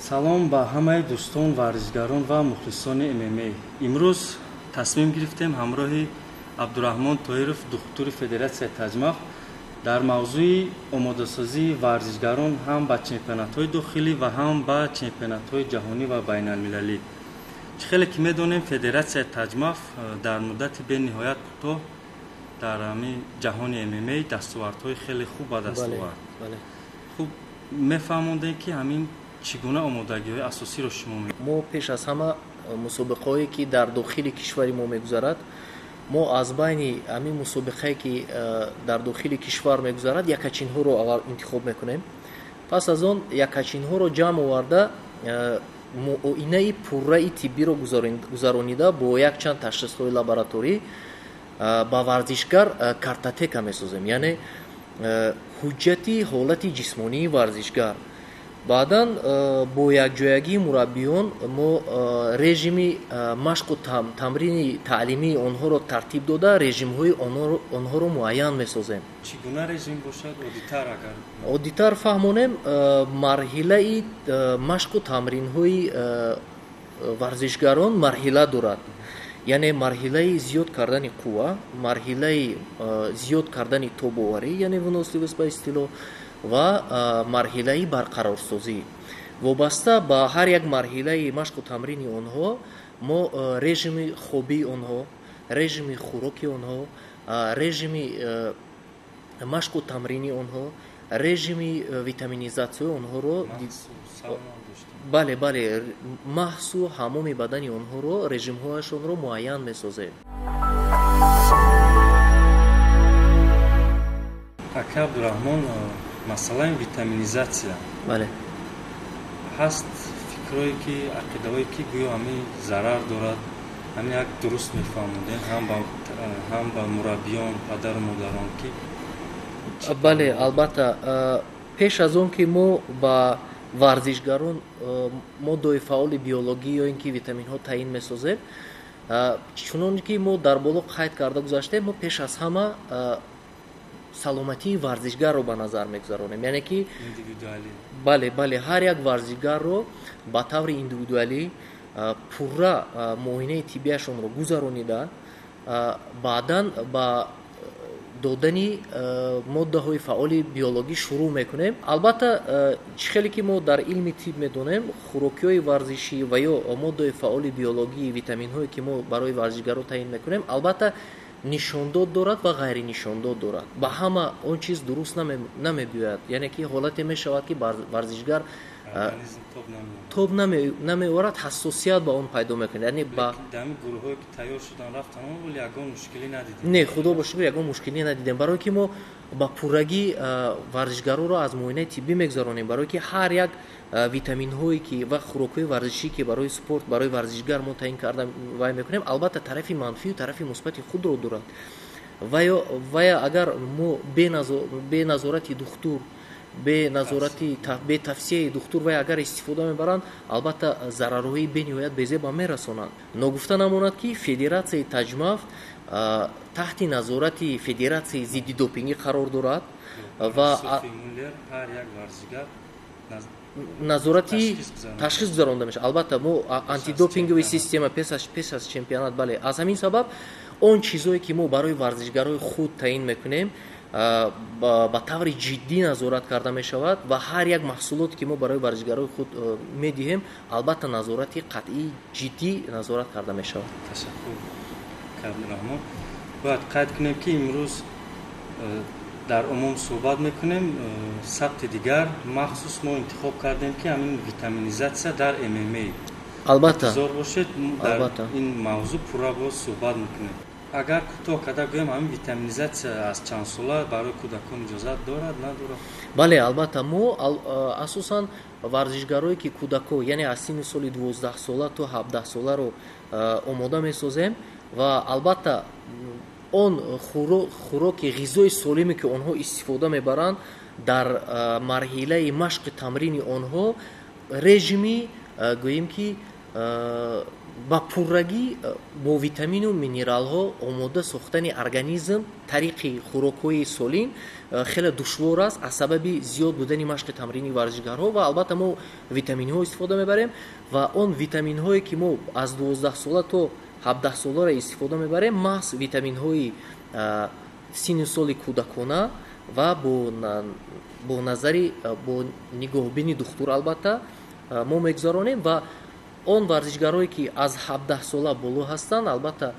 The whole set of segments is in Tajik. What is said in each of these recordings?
Салом ба ҳамаи дӯстон, варзишгарон ва мухлисони ММА. Имрӯз тасмим гирифтем ҳамроҳи Абдураҳмон Тоиров, духтури Федератсияи Таҷмаф, дар мавзӯи омодасозии варзишгарон ҳам ба чемпионатҳои дохилӣ ва ҳам ба чемпионатҳои ҷаҳонӣ ва байналмилалӣ. Чӣ хеле ки медонем, Федератсияи Таҷмаф дар муддати бениҳоят кӯтоҳ дар ҳамин ҷаҳони ММА дастовардҳои хеле хуб ба даст овард. Хуб, мефаҳмондем, ки ҳамин чӣ гуна омодагиҳои асосиро шумо мекунед? Мо пеш аз ҳама мусобиқаҳое, ки дар дохили кишвари мо мегузарад, мо аз байни ҳамин мусобиқае, ки дар дохили кишвар мегузарад, якачинҳоро аввал интихоб мекунем. Пас аз он якачинҳоро ҷамъ оварда, муоинаи пурраи тиббиро гузаронида бо якчанд ташхисҳои лабораторӣ ба варзишгар картотека месозем, яъне ҳуҷҷати ҳолати ҷисмонии варзишгар. Баъдан бо якҷоягии мураббиён мо режими машқу тамрини таълимии онҳоро тартиб дода, режимҳои онҳоро муайян месозем. Чӣ гуна режим бошад, оддитар агар? Оддитар фаҳмонем, марҳилаи машқу тамринҳои варзишгарон марҳила дорад. Яъне марҳилаи зиёд кардани қувва, марҳилаи зиёд кардани тобоварӣ, яъне выносливость ба истилоҳ, ва марҳилаи барқарорсозӣ. Вобаста ба ҳар як марҳилаи машқу тамрини онҳо мо режими хобии онҳо, режими хӯроки онҳо, режими машқу тамрини онҳо, режими витаминизатсияи онҳоро, бале, бале, маҳсу ҳамоми бадани онҳоро, режимҳояшонро муайян месозем. Ака Абдураҳмон, масъалаи витаминизатсия. Бале. Ҳаст фикрое ки, ақидаҳое ки гӯё ҳамин зарар дорад, ҳамин як дуруст мефаҳмондем ҳам ба мураббиён, падару модарон ки Бале, албатта, пеш аз он ки мо ба варзишгарон моддаҳои фаъоли биологӣ ё ин ки витаминҳо таъин месозем, чунон ки мо дар боло қайд карда гузаштем, мо пеш аз ҳама саломатии варзишгарро ба назар мегузаронем, яъне ки индивидуалӣ. Бале, бале, ҳар як варзишгарро ба таври индивидуалӣ пурра муоинаи тиббияшонро гузаронида, баъдан ба додани моддаҳои фаъоли биологӣ шурӯъ мекунем. Албатта, чӣ хеле ки мо дар илми тиб медонем, хӯрокиҳои варзишӣ ва ё моддаҳои фаъоли биологӣ, витаминҳое ки мо барои варзишгаро таъин мекунем, албатта нишондод дорад ва ғайринишондод дорад. Ба ҳама он чиз дуруст намебиёяд, яъне ки ҳолате мешавад, ки варзишгар тоб намеорад, ҳассосият ба он пайдо мекунад. Яъне ба ҳамин гурӯҳҳое ки тайёр шудан рафтан, вале ягон мушкилӣ надидем. Не, худо ба шукр, ягон мушкилӣ надидем, барое ки мо ба пуррагӣ варзишгароро аз муоинаи тиббӣ мегузаронем, барое ки ҳар як витаминҳое ки ва хӯрокҳои варзишӣ ки барои спорт, барои варзишгар мо таъин карда вай мекунем, албатта тарафи манфию тарафи мусбати худро дорад. Вая агар мо бе назорати духтур, бе назорати, бе тавсияи духтур вай агар истифода мебаранд, албатта зарарҳои бениҳоят безеба мерасонанд. Ногуфта намонад, ки Федератсияи Таҷмаф таҳти назорати Федератсияи зидди допингӣ қарор дорад ва ҳар як варзишгар назорати ташхис гузаронда мешавад. Албатта, мо антидопинговый система пеш аз чемпионат, бале. Аз ҳамин сабаб он чизое ки мо барои варзишгарои худ таъин мекунем, ба таври ҷиддӣ назорат карда мешавад ва ҳар як маҳсулоте ки мо барои варзишгарои худ медиҳем, албатта назорати қатъии ҷиддӣ назорат карда мешавад. Ташаккур, Абдураҳмон. Бояд қайд кунем, ки имрӯз дар умум суҳбат мекунем, сабти дигар махсус мо интихоб кардем, ки ҳамин витаминизатсия дар ММА. Албатта. Интизор бошед, дар ин мавзӯъ пурра боз суҳбат мекунем. Агар кӯтоҳ карда гӯем, ҳамин витаминизатсия аз чанд сола барои кӯдакон иҷозат дорад, надорад? Бале, албатта, мо асосан варзишгарое ки кӯдако, яъне аз синни соли 12-сола то 17-соларо омода месозем ва албатта он хӯроки, ғизои солиме ки онҳо истифода мебаранд, дар марҳилаи машқи тамрини онҳо режими, гӯем ки, Ба пуррагӣ бо витамину минералҳо омода сохтани организм тариқи хӯрокҳои солим хеле душвор аст аз сабаби зиёд будани машқи тамрини варзишгарҳо. Ва албатта мо витаминҳо истифода мебарем ва он витаминҳое, ки мо аз 12-сола то 17-соларо истифода мебарем, маҳз витаминҳои синну соли кӯдакона ва бо назари, бо нигоҳбини духтур албатта мо мегузаронем. Ва он варзишгарое, ки аз 17-сола боло ҳастанд, албатта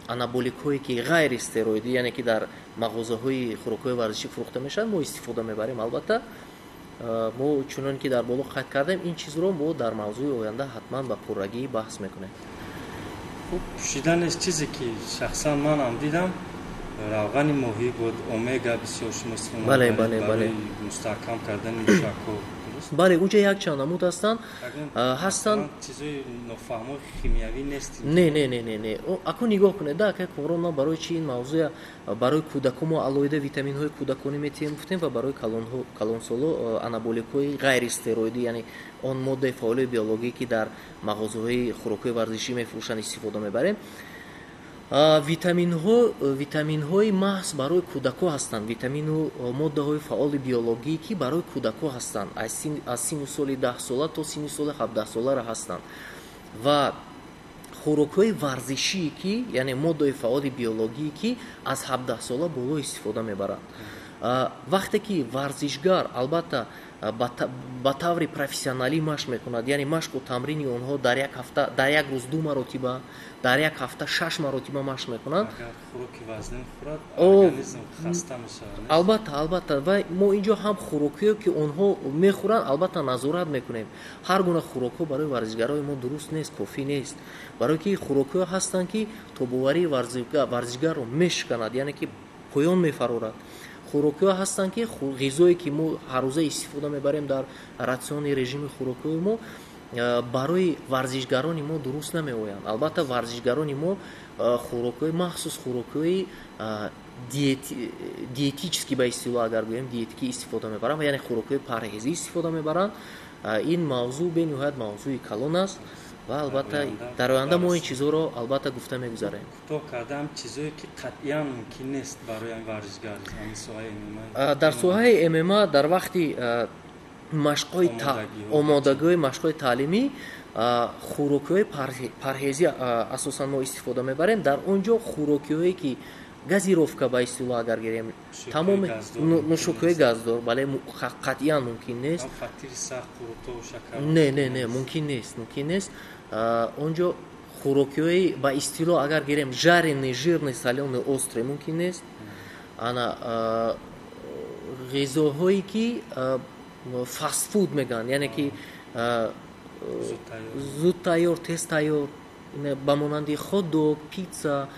анаболикҳое, ки ғайри стероидӣ, яъне ки дар мағозаҳои хӯрокҳои варзишӣ фурӯхта мешаванд, мо истифода мебарем. Албатта мо, чунон ки дар боло қайд кардем, ин чизро мо дар мавзӯи оянда ҳатман ба пуррагӣ баҳс мекунем. Хуб, пӯшиданеш чизе, ки шахсан манам дидам, равғани моҳӣ буд, омега бисёр шумо истифода Бале. мустаҳкам кардани мушакҳо. Бале, уҷа якчанд намуд ҳастанд, ҳастанд. Чизои нофаҳмо, химиявӣ нест? Не, не, не, не, не. Акун нигоҳ кунед да, акай Комрон, ман барои чи ин мавзӯя барои кӯдако мо алоҳида витаминҳои кӯдаконӣ метиҳем гуфтем ва барои калонсоло анаболикҳои ғайри стероидӣ, яъне он моддаи фаъолии биологӣ, ки дар мағозаҳои хӯрокҳои варзишӣ мефурӯшанд, истифода мебарем. Витаминҳо, витаминҳои маҳз барои кӯдакҳо ҳастанд, витамину моддаҳои фаъоли биологӣ, ки барои кӯдакҳо ҳастанд, аз синну соли 10-сола то синни соли 17-солара ҳастанд, ва хӯрокҳои варзишие, ки яъне моддаҳои фаъоли биологие, ки аз 17-сола боло истифода мебаранд. Вақте ки варзишгар албатта ба таври профессионалӣ машқ мекунад, яъне машқу тамрини онҳо дар як ҳафта, дар як рӯз ду маротиба, дар як ҳафта шаш маротиба машқ мекунанд. Албатта, албатта, ва мо инҷо ҳам хӯрокҳое, ки онҳо мехӯранд, албатта назорат мекунем. Ҳар гуна хӯрокҳо барои варзишгарои мо дуруст нест, кофӣ нест, барое ки хӯрокҳое ҳастанд, ки тобоварии варзишгарро мешиканад, яъне ки поён мефарорад. Хӯрокҳо ҳастанд, ки ғизое, ки мо ҳаррӯза истифода мебарем дар ратсиони режими хӯрокҳои мо, барои варзишгарони мо дуруст намеоянд. Албатта варзишгарони мо хӯрокҳои махсус, хӯрокҳои диетический, ба истилоҳ агар гӯем, диетикӣ истифода мебаранд, яъне хӯрокҳои парҳезӣ истифода мебаранд. Ин мавзӯъ бениҳоят мавзӯи калон аст ва албатта дар оянда мо ин чизҳоро албатта гуфта мегузарем. Кӯтоҳ кардам, чизое, ки қатъиян мумкин нест барои варзишгар соҳаи ММА? Дар соҳаи ММА дар вақти машқҳои омодагиҳои машқҳои таълимӣ хӯрокиҳои парҳезӣ асосан мо истифода мебарем. Дар он ҷо хӯрокиҳое, ки газировка, ба истилоҳ агар гирем, тамоми нӯшокиҳои газдор, бале, қатъиян мумкин нест. Не, не, не, мумкин нест, мумкин нест. Он ҷо хӯрокиҳои, ба истилоҳ агар гирем, жареный, жирный, солёный, острый мумкин нест. Ана ғизоҳое, ки фастфуд мегӯянд, яъне ки зуд тайёр, тез тайёр, ба монанди хот-дог, питса,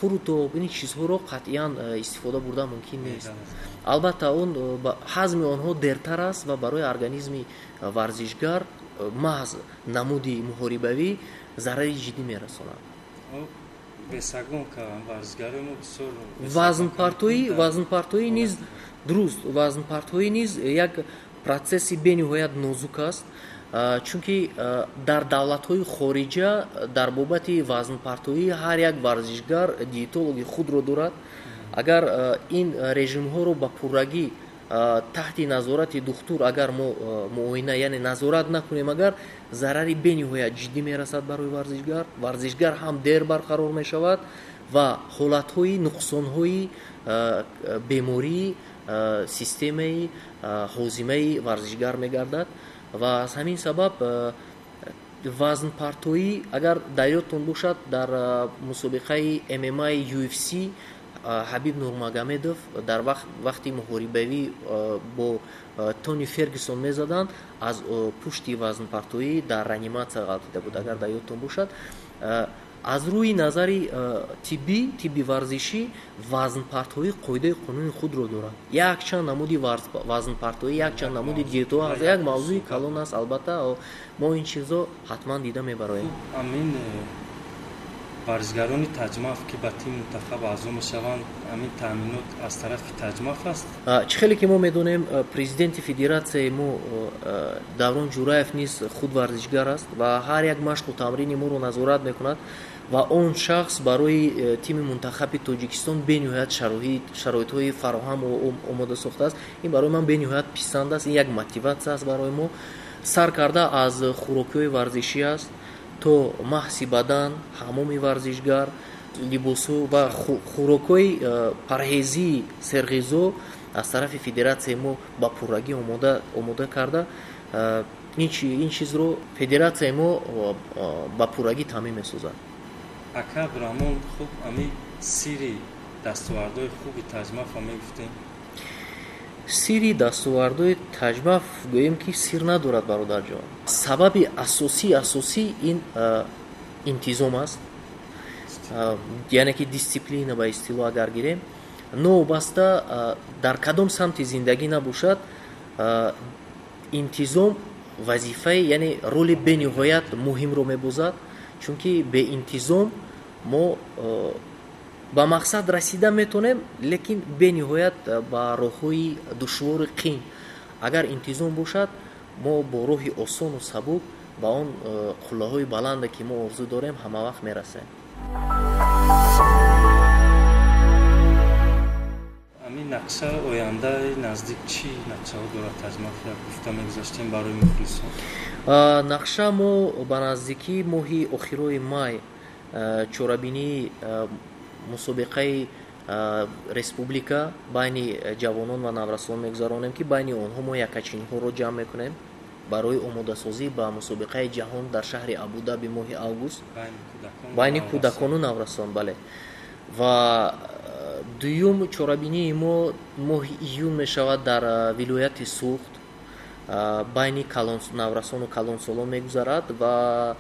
қурутоб, ин чизҳоро қатъиян истифода бурдан мумкин нест. Албатта он ҳазми онҳо дертар аст ва барои организми варзишгар, маҳз намуди муҳорибавӣ, зарари ҷиддӣ мерасонад. Вазнпартоӣ низ дуруст, вазнпартоӣ низ як процесси бениҳоят нозук аст, чунки дар давлатҳои хориҷа дар бобати вазнпартоӣ ҳар як варзишгар диетологи худро дорад. Агар ин режимҳоро ба пуррагӣ таҳти назорати духтур агар мо муоина, яъне назорат накунем, агар зарари бениҳоят ҷиддӣ мерасад барои варзишгар. Варзишгар ҳам дер барқарор мешавад ва ҳолатҳои нуқсонҳои бемории системаи ҳозимаи варзишгар мегардад. Ва аз ҳамин сабаб вазнпартоӣ, агар дар ёдтон бошад, дар мусобиқаи ММА UFC Ҳабиб Нурмагомедов дар вақти муҳорибавӣ бо Тони Фергюсон мезаданд, аз пушти вазнпартоӣ дар реаниматсия ғалтида буд, агар дар ёдтон бошад. Аз рӯи назари тиббӣ, тибби варзишӣ, вазнпартоӣ қоидаи қонуни худро дорад. Якчанд намуди вазнпартоӣ, якчанд намуди диетаҳо ҳаст, як мавзӯи калон аст. Албатта мо ин чизо ҳатман дида мебароем. Амин. Варзишгарони Таҷмаф, ки ба тими мунтахаб аъзо мешаванд, ҳамин таъминот аз тарафи Таҷмаф аст? Чӣ хеле ки мо медонем, президенти федератсияи мо Даврон Ҷураев низ худ варзишгар аст ва ҳар як машқу тамрини моро назорат мекунад ва он шахс барои тими мунтахаби Тоҷикистон бениҳоят шароитҳои фароҳам омода сохтааст. Ин барои ман бениҳоят писанд аст, ин як мотиватсия аст барои мо. Сар карда аз хӯрокиҳои варзишӣ аст то маҳси бадан, ҳамоми варзишгар, либосу ва хӯрокҳои парҳезии серғизо аз тарафи федератсияи мо ба пуррагӣ омода карда. Ин чизро федератсияи мо ба пуррагӣ таъмин месозад. Ака Абдураҳмон, хуб, ами сирри дастовардҳои хуби Таҷмафро мегуфтем? Сирри дастовардҳои Таҷмаф гӯем ки сир надорад, бародарҷон. Сабаби асосӣ ин интизом аст, яъне ки дисциплина ба истилоҳ агар гирем, новобаста дар кадом самти зиндагӣ набошад, интизом вазифаи, яъне роли бениҳоят муҳимро мебозад, чунки беинтизом мо ба мақсад расида метонем, лекин бениҳоят ба роҳҳои душвори қин. Агар интизом бошад, мо бо роҳи осону сабук ба он қуллаҳои баланде, ки мо орзу дорем, ҳама вақт мерасем. Ҳамин нақша ояндаи наздик чӣ нақшаҳо дорад Таҷмаф? Гуфта мегузаштем барои мухлисон. Нақша мо ба наздикӣ моҳи охирои май чорабинии мусобиқаи республика байни ҷавонон ва наврасон мегузаронем, ки байни онҳо мо якачинҳоро ҷамъ мекунем барои омодасозӣ ба мусобиқаи ҷаҳон дар шаҳри Абудаби моҳи август, байни кӯдакону наврасон. Бале. Ва дуюм чорабинии мо моҳи июн мешавад дар вилояти Суғд, байни наврасону калонсолон мегузарад ва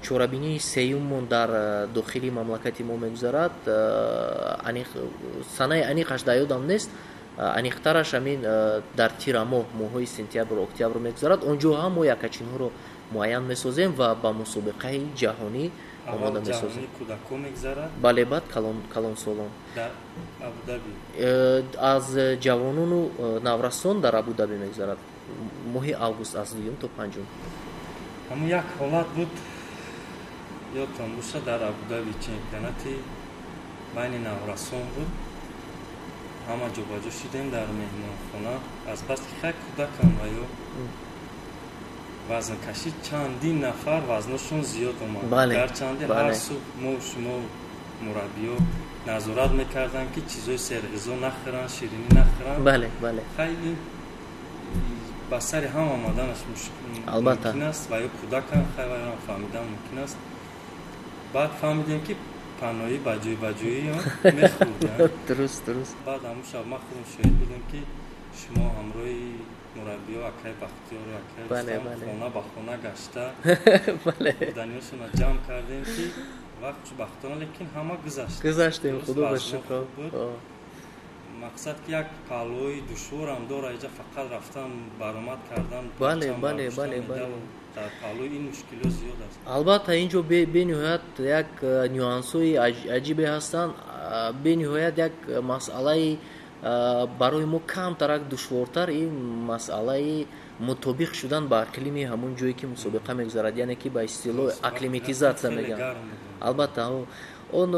чорабинии сеюммон дар дохили мамлакати мо мегузарад. Санаи аниқаш дар ёдам нест, аниқтараш ҳамин дар тирамоҳ, моҳҳои сентябр, октябр мегузарад. Он ҷо ҳам мо якачинҳоро муайян месозем ва ба мусобиқаи ҷаҳонӣ омода месозем. Бале, баъд калонсолон аз ҷавонону наврасон дар Абудаби мегузарад моҳи август аз дуюм то панҷум. Ҳамун як ҳолат буд, ёдтон боша, дар Абудаби чемпионати байни наврасон буд, ҳама ҷобаҷо шудем дар меҳмонхона. Азбаски хай кӯдакам ва ё вазнкашӣ, чандин нафар вазношон зиёд омад. Гарчанде ҳар субҳ мо шумо мураббиё назорат мекарданд, ки чизои серғизо нахӯранд, ширинӣ нахӯранд. Хай ин ба сари ҳам омаданаш мумкин аст ва ё кӯдакам, хай вайрам фаҳмидан мумкин аст. Баъд фаҳмидем, ки паноӣ ба ҷой ба ҷои мехӯрданд. Дуруст, дуруст. Баъд ҳамун шаб ман худам шоҳид будам, ки шумо ҳамроҳи мураббиё акай Бахтиёру акай хона ба хона гашта хӯрданиҳошонро ҷамъ кардем, ки вақт хушбахтона, лекин ҳама гузашт. Гузаштем, худо ба шукр. Мақсад ки як паҳлӯи душворам дора, иҷа фақат рафтан баромад кардан. Бале, бале, бале, бале. Дар паҳлӯи ин мушкилиҳо зиёд аст. Албатта, ин ҷо бениҳоят як нюансҳои аҷибе ҳастанд, бениҳоят як масъалаи барои мо камтарак душвортар, ин масъалаи мутобиқ шудан ба иқлими ҳамон ҷое, ки мусобиқа мегузарад, яъне ки ба истилоҳ акклиматизатсия мегӯянд. Албатта, он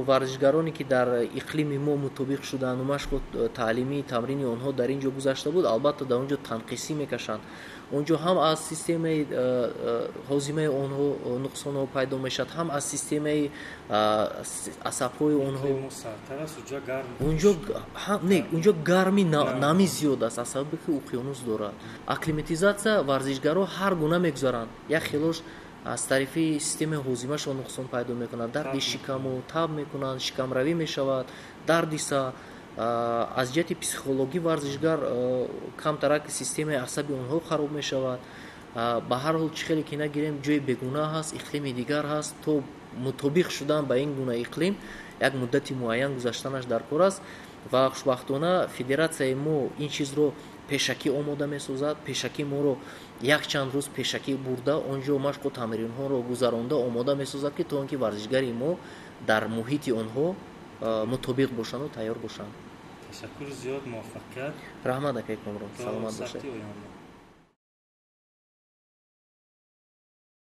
варзишгароне, ки дар иқлими мо мутобиқ шуданду машқу таълимии тамрини онҳо дар ин ҷо гузашта буд, албатта, дар он ҷо танқисӣ мекашанд. Он ҷо ҳам аз системаи ҳозимаи онҳо нуқсонҳо пайдо мешавад, ҳам аз системаи асабҳои онҳо. Унҷо не, унҷо гарми нами зиёд аст, аз сабабе ки уқёнус дорад. Акклиматизатсия варзишгаро ҳар гуна мегузаранд. Як хелош аз тарафи системаи ҳозимашон нуқсон пайдо мекунад, дарди шикаму таб мекунанд, шикамравӣ мешавад, дарди сар. Аз ҷиҳати психологӣ варзишгар камтарак системаи асаби онҳо хароб мешавад. Ба ҳар ҳол, чӣ хеле ки нагирем, ҷои бегуна ҳаст, иқлими дигар ҳаст. То мутобиқ шудан ба ин гуна иқлим як муддати муайян гузаштанаш дар кор аст ва хушбахтона федератсияи мо ин чизро Пешакӣ омода месозад, пешакӣ моро якчанд рӯз пешакӣ бурда, он ҷо машқу тамринҳоро гузаронда, омода месозад, ки то он ки варзишгари мо дар муҳити онҳо мутобиқ бошанду тайёр бошанд. Ташаккури зиёд, муваффақият. Раҳмат, акай Комрон, саломат бошед.